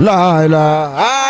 La ilaha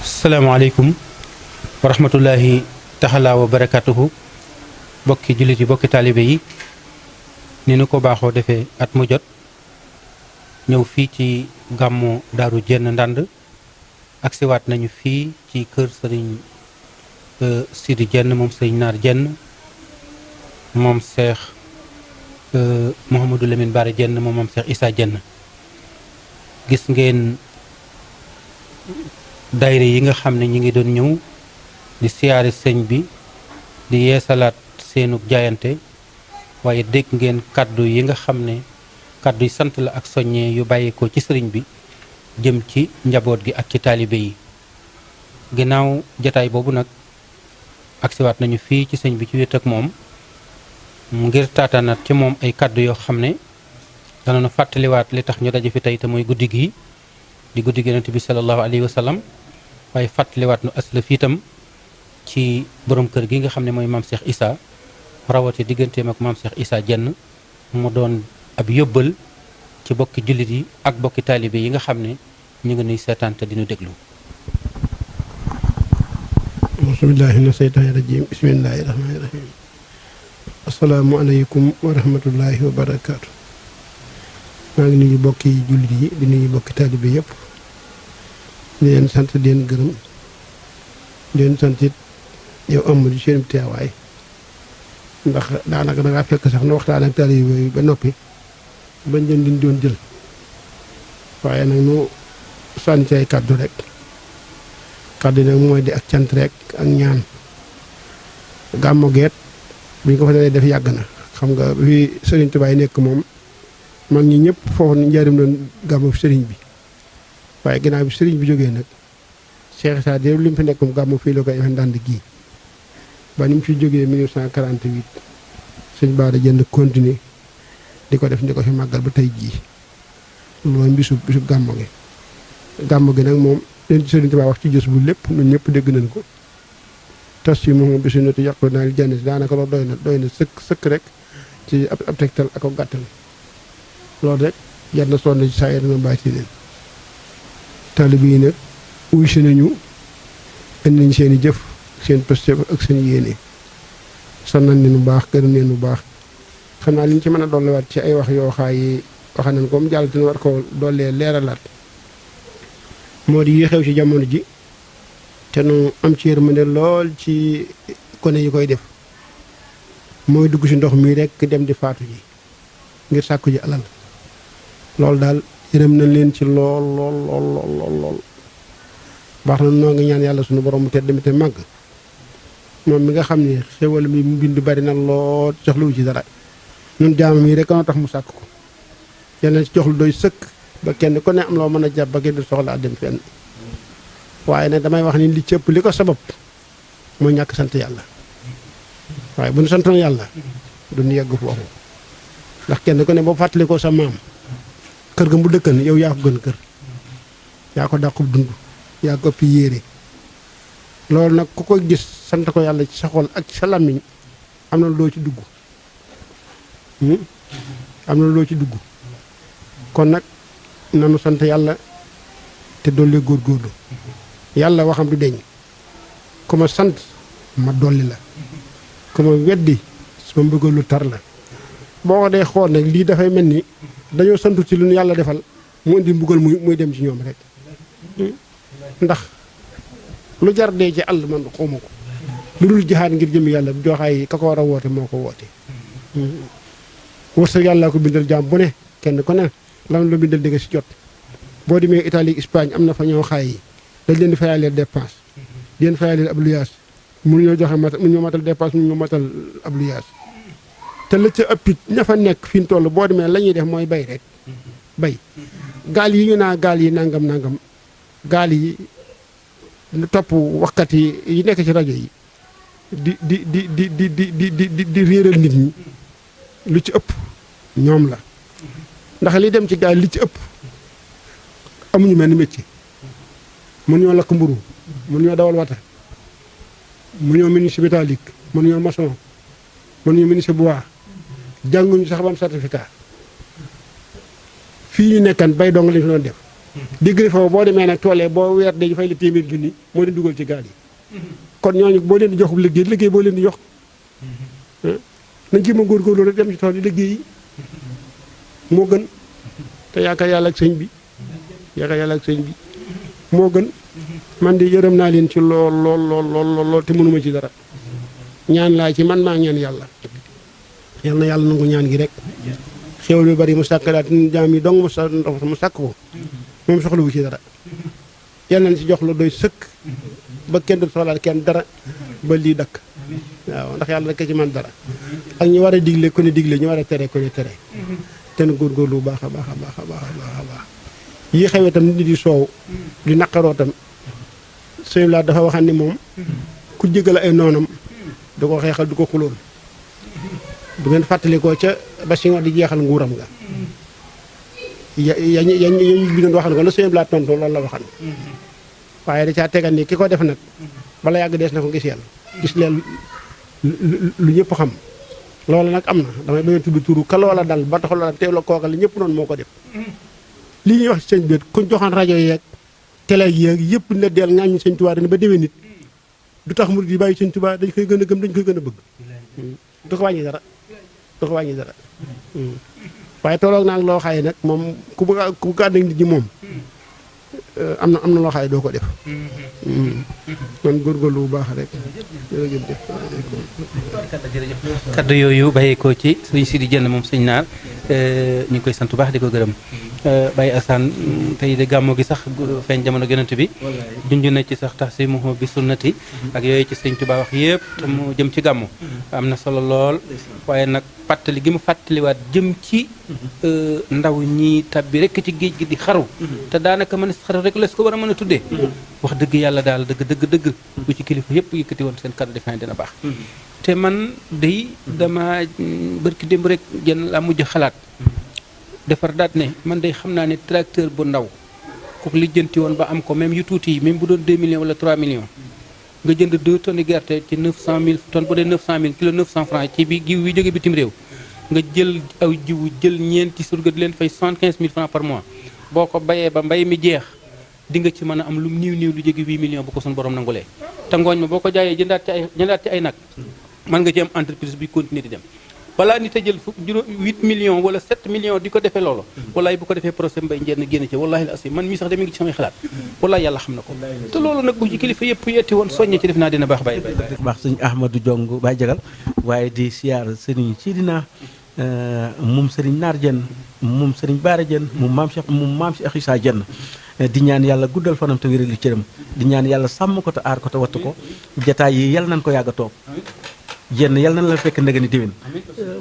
asalaamaaleykum wa rahmatullahi taxala wa barakatuhu bokki jullit yi bokki taalibe yi ni nu ko baaxoo defee at mu jot ñëw fii ci gàmmu Daaru Jenn Ndànd agsiwaat nañu fii ci kër sëriñ Sidi Jenn moom sëriñ Naar Jenn moom Seex Mouhamadou Lamine Bara Jenn moom Seex Issa Jenn gis ngeen daayira yi nga xam ne ñi ngi doon ñëw di siyaare sëñ bi di yeesalaat seenu jaayante waaye dégg ngeen kàddu yi nga xam ne kàddu yi sant la ak soññee yu bàyyeekoo ci sëriñ bi jëm ci njaboot gi ak ci taalibe yi ginnaaw jataay boobu nag agsiwaat nañu fii ci sëñ bi ci wét ak moom ngir taataanaat ci moom ay kàddu yoo xam ne dana nu fàttaliwaat li tax ñu daje fi tey te mooy guddi gi di guddi gi Yonent bi sallallahu alayhi wa sallam waaye fàttaliwaat nu aslaf itam ci borom kër gi nga xam ne mooy maam Cheikh Issa rawati digganteem ak maam Cheikh Issa Jenn mu doon ab yóbbal ci bokki jullit yi ak bokki taalibe yi nga xam ne ñu ngi nuy seetaan te dinu déglu. bismillahi mina seytaani rajim bismillahi rahmaani rahim assalaamu aleykum wa rahmatullahi wa barakaatu. maa ngi nuyu bokki jullit yi di nuyu bokki taalibe yëpp di leen sant di leen gërëm di leen sant it yow am di seen teewaay ndax daanaka da ngaa fekk sax na waxtaan ak taalibe yi ba noppi bañ leen di doon jël waaye nag nu sànni ci ay kàddu rek kàddu nag mooy di ak cant rek ak ñaan gàmmu geet bi ñu ko fa def yàgg na xam nga fi Serigne Touba nekk moom mag ñi ñëpp foofu njaarim doon gàmmu Serigne bi waaye ginnaaw bi Serigne bi jógee nag Cheikh Issa Diène li mu fi nekk moom gàmmu fii la koy defee ndànd gii ba ni mu fi jógee 1948 sëñ Bara jënd continuer di ko def di ko fi màggal ba tey jii loolu bisub gàmmu gi nag moom leen ci Serigne Touba wax ci jës bu lépp ñun ñëpp dégg nañ ko tas yi moom bisu nati yàqu naa li jànn si daanaka loolu doy na sëkk rek ci ab tegtal ak gàttal loolu rek jar na sonn ci saa yi dama bàyyi ci leen taalibe yi nag wuy si nañu indi nañ seen i jëf seen pëstëf ak seen yéene son nañ leen bu baax gërëm leen bu baax xam naa li ñu ci mën a dolliwaat ci ay wax yoo xaay wax nañ ko mu jàll te war ko dollee leeralaat moo di yi xew ci jamono ji te nu am ci yërmande lool ci gone yi koy def mooy dugg ci ndox mi rek dem di faatu ji ngir sàkku ji alal loolu daal yërëm nañ leen ci lool baax na noo ngi ñaan yàlla suñu borom mu tedd mi te màgg moom mi nga xam ne xéwal mi mu bind bari na lool joxluwu ci dara ñun jaamam yi rek noo tax mu sàkk ko yeneen ci jox lu doy sëkk ba kenn ku ne am loo mën a jàpp ba kenn du soxlaa dem fenn waaye nag damay wax ni li ci ëpp li ko sabab mooy ñàkk sant yàlla waaye bu ñu santoon yàlla duñu yegg foofu ndax kenn ku ne boo fàttali ko sa maam kër ga mu dëkkan yow yaa ko gën kër yaa ko dàqub dund yaa ko ëpp yéere loolu nag ku ko gis sant ko yàlla ci sa xol ak ci sa làmmiñ am na loo ci dugg kon nag nanu sant yàlla te dolli góorgóorlu yàlla waxam du deñ ku ma sant ma dolli la ku ma weddi sama mbëggal lu tar la boo ko dee xool nag lii dafay mel ni dañoo santu ci lu ñu yàlla defal mu indi mbugal muy dem ci ñoom rek ndax lu jar dee ci àll man xawma ko lu dul jihaad ngir jëm yàlla joxaay ka ko war a woote moo ko woote wërsëg yàlla ko bindal jaam bu ne kenn ku ne lan la bindal di nga si jot boo demee Italie Espagne am na fa ñoo xaay yi dañ leen di fayaleel dépense di leen fayaleel ab luyaas mënuñoo joxe mënuñoo matal dépense mënuñoo matal ab luyaas te la ca ëppit ña fa nekk fi mu toll boo demee la ñuy def mooy bay rek bay gaal yi ñu naa gaal yi nangam gaal yi topp waxkat yi nekk ci rajo yi di réeral nit ñi lu ci ëpp ñoom la ndax li dem ci gaal li ci ëpp amuñu mel ni métier mënuñoo lakk mburu mënuñoo dawal wata mënuñoo menuisier métallique mënuñoo maçon mënuñoo menuisier bois jànguñu sax ba am certificat fii ñu nekkan bay dong lañu fi doon def dégg foofu boo demee nag toolee boo weer dañu fay la téeméer junni moo leen dugal ci gaal yi kon ñooñu boo leen di jox liggéey boo leen di jox nañ ci ma góorgóorlu rek dem ci tool yi liggéey yi moo gën te yaakaar yàlla ak sëñ bi moo gën man di yërëm naa leen ci lool te mënuma ci dara ñaan laa ci man maa ñaan yàlla yal na yàlla nangu ñaan gi rek xéwal bi bari mu sàkk daal te jaam yi dong mu sàkk ko moom soxlawu ci dara yal nañ ci jox la doy sëkk ba kenn du soxlaal kenn dara ba lii dakk waaw ndax yàlla rek ci man dara ak ñu war a digle ku ne digle ñu war a tere ku ne tere te na góorgóorlu bu baax a baax yi xewee tam nit di soow di naqaroo tam sëñ laa dafa waxam ni moom ku jégal ay noonam du ko xeexal du ko xuloon bu ngeen fàttalikoo ca ba Senghor di jeexal nguuram nga yañ bi doon waxan ko la sëñ laa tontu loolu la waxan waaye da caa tegal ni ki ko def nag bala yàgg dees na ko gis yàlla gis leen lu ñëpp xam loolu nag am na damay bañ a tudd turu ka loola dal ba tax loola teew la kooka la ñëpp noonu moo ko def lii ñuy wax ci sëñ bi ku joxoon rajo yeeg télé yeeg yëpp ne deel ŋaañu sëñ Tuubaa dana ba déwee nit du tax murid yi bàyyi sëñ Tuubaa dañ koy gën a gëm dañ koy gën a bëgg du ko wàññi dara waaye tolloog naag loo xaye nag moom ku bëgg ànd ak nit ñi moom am na loo xaye doo ko def man góorgóorlu bu baax rek jërëjëf kaddu yooyu bàyyi ko ci sëñ Sidi Diène moom sëñ Naar ñu ngi koy sant bu baax di ko gërëm Baye Assane tey de gàmmo gi sax feeñ jamono yonent bi junj na ci sax tax si mu bi sunnati ak yooyu ci sëñ Tuubaa wax yëpp mu jëm ci gàmmu am na solo lool waaye nag fàttali gi mu fàttaliwaat jëm ci ndaw ñi tabbi rek ci géej gi di xaru te daanaka mën a xaru rek les ko war a mën a tuddee wax dëgg yàlla daal dëgg bu ci kilifa yëpp yëkkati woon seen kàddu defe dina baax te man day dama bërki démb rek jën laa mujj xalaat defar daat ne man day xam naa ne tracteur bu ndaw ku lijjanti woon ba am ko même yu tuuti yi même bu doon 2 millions wala 3 millions nga jënd 2 tonnes gerte ci 900 000 tonnes bu dee 900 000 kilo 900 francs ci bi jiw wi jóge bitim réew nga jël aw jiwu jël ñeenti surga di leen fay 75 000 francs par mois boo ko bayee ba mbay mi jeex di nga ci mën a am lu niiw lu jóge 8 millions bu ko suñu borom nangulee te ngooñ ma boo ko jaayee jëndaat ci ay nag mën nga ci am entreprise bi continuer di dem balaa nit a jël 8 millions wala 7 millions di ko defee loolu wallaay bu ko defee procès mbay njeen génn ci wallahi la asi man mii sax de mi ngi ci samay xalaat wallaay yàlla xam na ko te loolu nag bu ci kilifa yëpp yetti woon soññe ci def naa dina baax bay baax sëñ Ahmadou Diong Baye Jagal waaye di siyaar sëriñ Sidina moom sëriñ Naar Jenn moom sëriñ Baara Jenn moom maam Cheikh Issa Jenn di ñaan yàlla guddal fanam te wéral li cëram di ñaan yàlla sàmm ko te aar ko te wattu ko jataay yi yàlla nañ ko yàgg a toog jenn yàlla na la fekk ndega ni déwén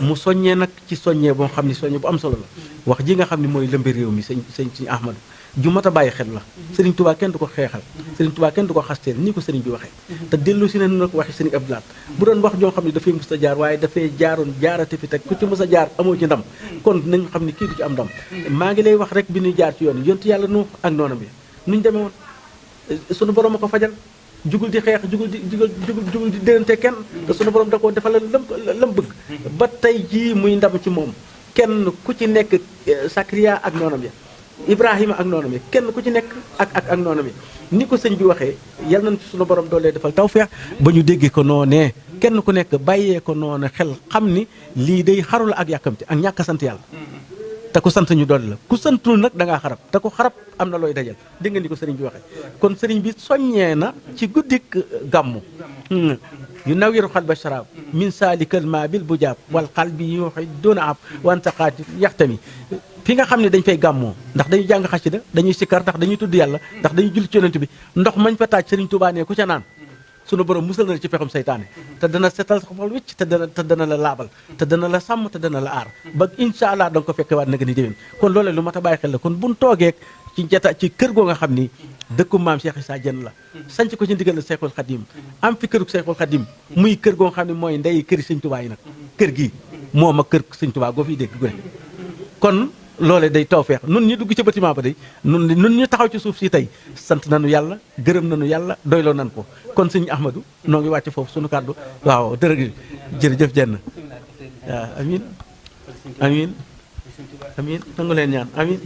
mu soññee nag ci soññee boo xam ne soññee bu am solo la wax ji nga xam ne mooy lëmbi réew mi sëñ Ahmadou ju mat a bàyyi xel la sëriñ Touba kenn du ko xeexal sëriñ Touba kenn du ko xasteel nii ko sëriñ bi waxee te dellu si ne nag waxi sëriñ Abdou Lahad bu doon wax joo xam ne dafay mus a jaar waaye dafay jaaroon jaarate fi teg ku ci mus a jaar amoo ci ndam kon nañu xam ne kii du ci am ndam maa ngi lay wax rek bi ñuy jaar ci yoon yontu yàlla Nuux ak noonam bi nuñ demee woon sunu borom a ko fajal jugul di xeex jugul di dénante kenn te sunu borom da koo defal lam bëgg ba tey jii muy ndam ci moom kenn ku ci nekk Sakariya ak noonam ya Ibrahima ak noonam ya kenn ku ci nekk ak noonam ya ni ko sëñ bi waxee yal nañ ci sunu borom doolee defal tawfeex ba ñu déggee ko noonee kenn ku nekk bàyyee ko noonu xel xam ni lii day xaru la ak yàkkamti ak ñàkk sant yàlla te ku sant ñu dolli la ku santul nag da ngaa xarab te ku xarab am na looy dajal dégg nga ni ko sëriñ bi waxee kon sëriñ bi soññee na ci guddik gàmmu yu nawiru xal ba sharaab min saalikal maabil bu jaab wal xal bi yuuxi doona ab wantaqaati yaxtami fi nga xam ne dañ fay gàmmoo ndax dañuy jàng xasida dañuy sikkar ndax dañuy tudd yàlla ndax dañuy julli ci yonent bi ndox mañ fa taaj sëriñ Tuubaa ne ku ca naan sunu borom musal na ci pexum seytaane te dana setal xol wicc te dana la laabal te dana la sàmm te dana la aar ba incha allah da nga ko fekke waat na nga ni déwén kon loolee lu mat a bàyyi xel la kon buñ toogeek ci kër goo nga xam ni dëkku maam Cheikh Issa Diène la sanc ko ci ndigal la Cheikhul Khadim am fi këruk Cheikhul Khadim muy kër goo nga xam ne mooy ndey këri sëñ Tuubaa yi nag kër gii moom ak kër sëñ Tuubaa goo fiy dégg gu ne kon loolee day tawfeex nun ñu dugg ci bâtiment ba day nun ñu taxaw ci suuf si tey sant nañu yàlla gërëm nañu yàlla doyloo nan ko kon sëñ Ahmadou noo ngi wàcc foofu sunu kàddu waaw dërëg jërëjëf jenn waaw amin nangu leen ñaan amin